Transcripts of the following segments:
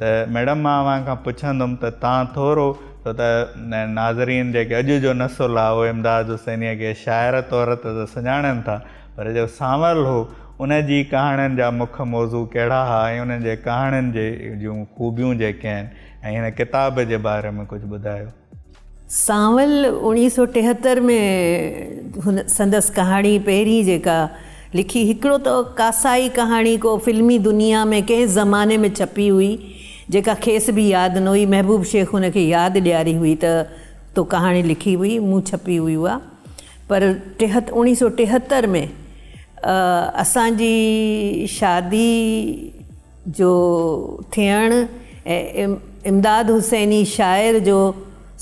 ته ميڊم مان اوهان کان پڇندم ته توهان ٿورو ڇو ته ناظرين جيڪي اڄ جو نسل آهي اهو امداد حسينيء کي شاعر طور ته سڃاڻن ٿا پر جو سانول هو ان جي ڪهاڻين جا مک موضوع ڪهڙا ها ۽ انهن جي ڪهاڻين جي جون خوبيون جيڪي آهن ۽ هن ڪتاب جي باري ۾ ڪجهه ٻڌايو. سانول اوڻيهه سو ٽيهتر ۾ هن سندس ڪهاڻي پهرين جيڪا لکي هڪڙو ته ڪاسائي ڪهاڻي ڪو فلمي دنيا ۾ ڪنهن زماني ۾ ڇپي هئي جيڪا کيس به ياد نه هئي محبوب شيخ هن کي ياد ڏياري هئي ته تو ڪهاڻي لکي هئي مون ڇپي هئي اها پر ٽيهت اوڻيهه سو ٽيهتر ۾ اسان جي شادي جو ٿيڻ ۽ امداد حسيني شاعر جو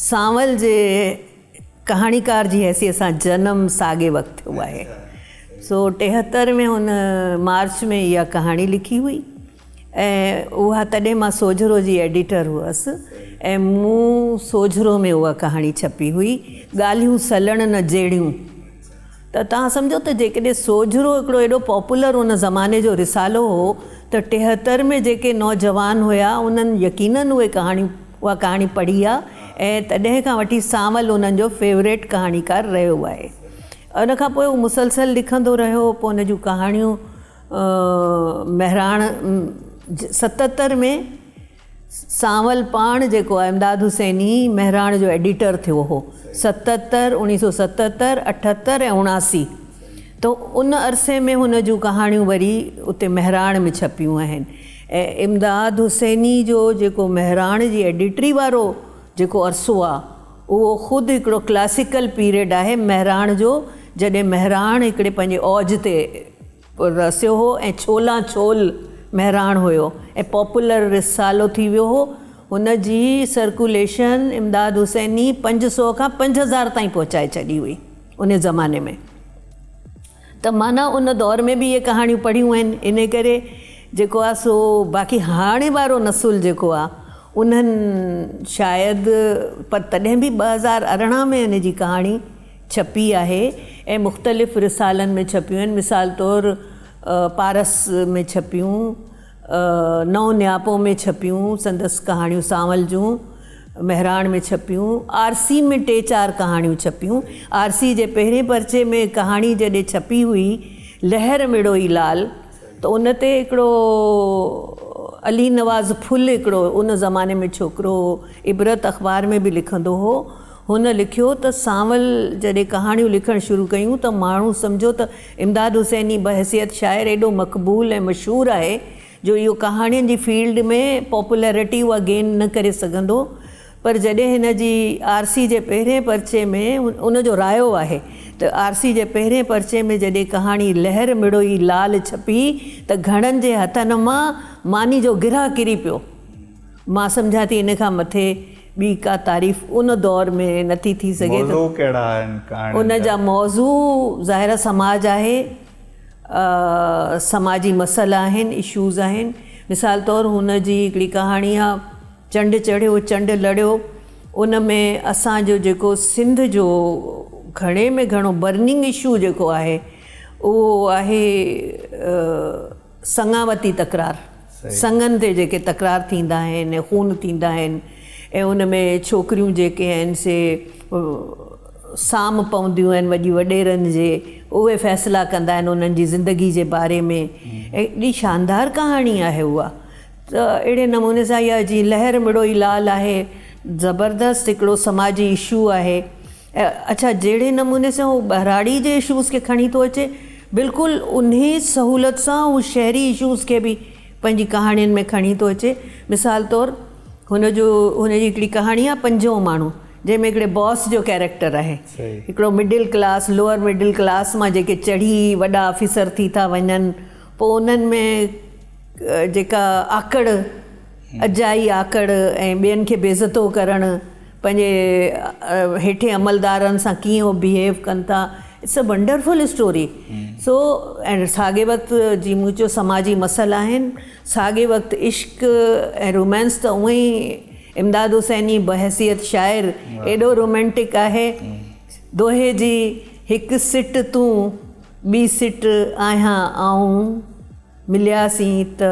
سانول جي ڪهاڻيڪار جي حيثيت سان جنم ساڳئي وقت ٿيو آهي. سو 73 ۾ هن مارچ ۾ اها ڪهاڻي لکي هئي ۽ اها تڏهن مان سوجهرو جي ايڊيٽر هئس ۽ مون سوجهرو ۾ اها ڪهاڻي ڇپي هئي ڳالهيون سلڻ نه جهڙيون. ته توهان سمجهو ته جيڪڏهن سوجهرو هڪڙو ايڏو پاپولر ان زماني جو رسالو هو ته 73 ۾ جيڪي نوجوان هيا انهن يقينن اهي ڪهاڻيون اها ڪهاڻي پڙهي آ ۽ تڏهن کان وٺي سانول انهن جو فيوريٽ ڪهاڻيڪار رهيو آهي. ان کان پوء هو مسلسل لکندو رهيو پوء ان جون ڪهاڻيون مهراڻ 77 ۾ سانول پاڻ جيڪو امداد حسيني مهراڻ جو ايڊيٽر ٿيو هو 77، 1977، 78 ۽ 79 ته ان عرصي ۾ هن جون ڪهاڻيون وري اتي مهراڻ ۾ ڇپيون آهن ۽ امداد حسيني جو جيڪو مهراڻ جي ايڊيٽري وارو جيڪو عرصو آ اهو خود هڪڙو ڪلاسيڪل پيريڊ آهي مهراڻ جو جڏهن مهراڻ هڪڙي پنهنجي اوج تي رسيو هو ۽ ڇولان ڇول مهراڻ هيو ۽ پاپولر رسالو ٿي ويو هو. هن جي سرڪوليشن امداد حسيني 500 کان 5000 تائين پهچائي ڇڏي هئي ان زماني ۾ ته معنيٰ ان دور ۾ به اهي ڪهاڻيون پڙهيون آهن ان ڪري جيڪو آهي سو باقي هاڻي وارو نسل جيڪو آهي انهن شايد پر تڏهن به 2018 ۾ هن جي ڪهاڻي ڇپي آهي ۽ مختلف رسالن ۾ ڇپيون آهن مثال طور پارس ۾ ڇپيون، نئون نياپو ۾ ڇپيون، سندس ڪهاڻيون سانول جون مهراڻ ۾ ڇپيون، آرسي ۾ ٽي چار ڪهاڻيون ڇپيون، آرسي جي پهرين پرچي ۾ ڪهاڻي جڏهن ڇپي هئي لهر مڙوئي لال ته ان تي هڪڙو علي نواز ڦل هڪڙو ان زماني ۾ ڇوڪرو هو عبرت اخبار ۾ به لکندو هو هن لکيو ته سانول جڏهن ڪهاڻيون لکڻ شروع ڪيون ته ماڻهو سمجهيو ته امداد حسيني بحيثيت شاعر ايڏو مقبول ۽ مشهور آهي جو اهو ڪهاڻين جي فيلڊ ۾ پاپولرٽي اها گين نه ڪري سگهندو پر جڏهن هن جي آرسي جي پهرين پرچي ۾ ان جو رايو آهي ته آرسي جي پهرين پرچي ۾ جڏهن ڪهاڻي لهر مڙوئي لال ڇپي ته گهڻن جي هٿن مان ماني جو گرهه ڪري پيو. مان سمجهان ٿي ان کان مٿي ٻي ڪا تعريف ان دور ۾ نٿي ٿي سگهي ته. موضوع ڪهڙا آهن ڪهاڻين ان جا؟ موضوع ظاهر آهي سماج آهي، سماجي مسئلا آهن، اشوز آهن. مثال طور هن جي هڪڙي ڪهاڻي آ چنڊ چڙهيو چنڊ لڙيو ان ۾ اسان جو جيڪو سنڌ جو گهڻي ۾ گهڻو برننگ اشو جيڪو آهي اهو آهي سڱاوتي تڪرار. سڱن تي جيڪي تڪرار ٿيندا آهن ۽ خون ٿيندا آهن ۽ ان ۾ ڇوڪريون جيڪي آهن سي سام پونديون آهن وڏي وڏيرن جي اهي فيصلا ڪندا آهن انهن جي زندگي جي باري ۾ ايڏي شاندار ڪهاڻي آهي اها ته اهڙي نموني سان اها جي لهر مڙوئي لال آهي زبردست هڪڙو سماجي اشو آهي اڇا جهڙي نموني سان هو ٻهراڙي جي اشوز کي کڻي ٿو اچي بلڪل انهي سهولت سان هو شهري اشوز کي به پنهنجي ڪهاڻين ۾ کڻي ٿو اچي مثال طور هن جو هن جي هڪڙي ڪهاڻي آهي پنجون ماڻهو جنهن ۾ هڪڙي باس جو ڪيريڪٽر آهي هڪڙو middle class lower middle class مان جيڪي چڙهي وڏا آفيسر ٿي ٿا وڃن پوء انهن ۾ جيڪا آڪڙ اجائي آڪڙ ۽ ٻين کي بيعزتو ڪرڻ پنهنجي هيٺين عملدارن سان ڪيئن هو بيهيو ڪن ٿا it's a wonderful story so ۽ ساڳي وقت جي مون چيو سماجي مسئلا آهن ساڳي وقت عشق ۽ رومانس ته اونئن ئي امداد حسيني بحيثيت شاعر ايڏو رومانٽڪ آهي دوهي جي هڪ سٽ تون ٻي سٽ آهيان آئون ملياسين ته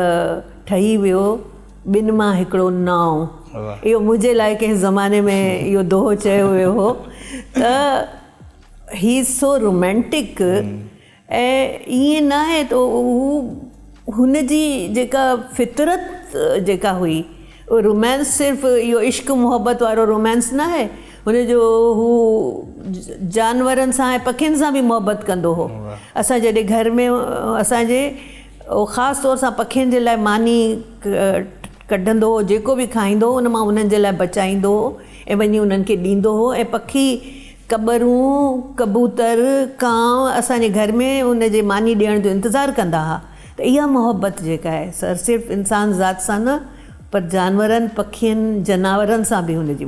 ٺهي ويو. ٻن مان هڪڙو نانء. اهو منهنجي لاء ڪنهن زماني ۾ اهو دوهو چيو ويو هو ته هي از سو رومينٽڪ ۽ ائين ناهي ته هو هن جي جيڪا فطرت جيڪا هئي اهو رومانس صرف اهو عشق محبت وارو رومانس ناهي هن جو هو جانورن سان ۽ پکين سان به محبت ڪندو هو اسان جڏهن گهر ۾ اسان جي خاص طور سان پکين جي لاء ماني ڪڍندو هو جيڪو به کائيندو هو ان مان انهن جي لاء بچائيندو هو ۽ وڃي انهن کي ڏيندو هو ۽ پکي ڪٻرون، ڪبوتر، ڪانء اسان جي گهر ۾ ان جي ماني ڏيڻ جو انتظار ڪندا ها ته اها محبت جيڪا آهي سر صرف انسان ذات سان نه پر جانورن، پکين، جناورن سان به هن جي.